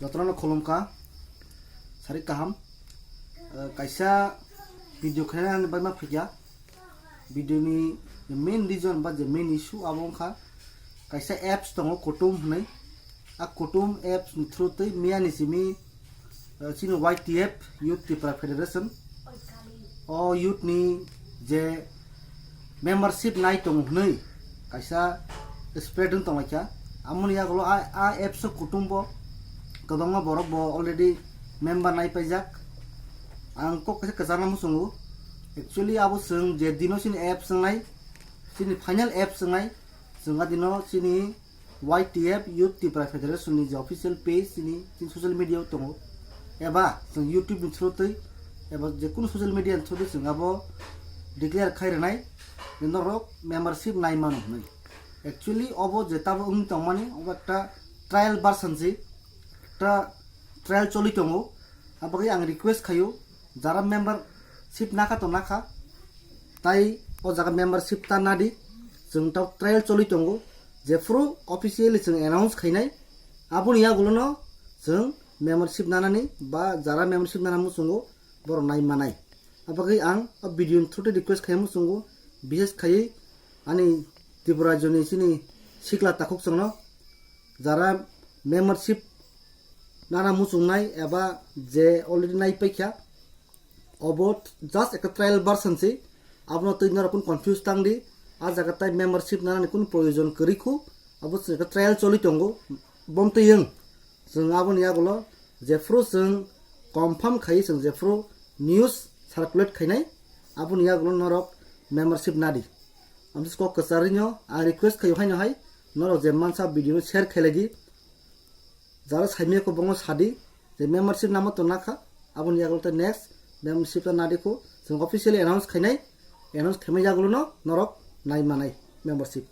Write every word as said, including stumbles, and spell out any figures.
Jotono khulumkha, sari kaham. Eh, kaisa video khaina bagwi ma phikya. Video ni main reason ba je main issue abo wngkha kaisa apps tongo Kutum hwnwi. A Kutum apps ni through twi miya ni simi, eh, chini Y T F, Youth Tipra Federation, o youth ni je membership nai tongo hwnwi kaisa spread wng tonglaikha. Amoni yagulo a, a apps o Kutum bo kwbangma borok bo already member nai paijak. Ang kok kaisa kwchangma muchungo. Actually abo chwng je dino chini apps wngnai, chini final apps wngnai, chwng a dino chini Y T F, Youth Tipra Federation ni je official page chini, chini social media o tongo, eba chwng YouTube ni through twi eba je kunu social media ni through twi chwng abo declare khai rwnai je norok membership nai mano hwnwi. Actually obo je tabo wngwi tongmani obo ekta trial version se, ekta trial choli tongo. Abagwi ang request khaio, jara membership nakha to nakha, tai o jaga membership ta nadi, chwng tok trial choli tongo, jephru officially chwng announce khainai, aboni yagulono chwng membership nanani ba jara membership nana muchungo borok nai manai. Abagwi ang o video ni through twi request khai muchungo, bishes khaiwi ani Tripura rajyoni chini sikla takhuk chwngno jara membership nana muchungnai eba je already nai paikha, obo just ekta trial version se, abono twi norok kunu confuse tang di. A jaga tai membership nanani kunu proyojon kwrwi khu, abo chwng ekta trial choli tongo, bom twi wng. Chwng aboni yagulo jephru chwng confirm khai chwng jephru news circulate khainai, aboni yagulo norok membership nadi. Amtwi kok kwcharwino ang request khaio haino hai, norok je mansa video no share khailai di. Jara saimya ko bongo sadi je membership namo to nakha, aboni yagulo te next membership ta nadi khu, chwng officially announce khainai, announce khaimai yagulo no norok nai manai membership.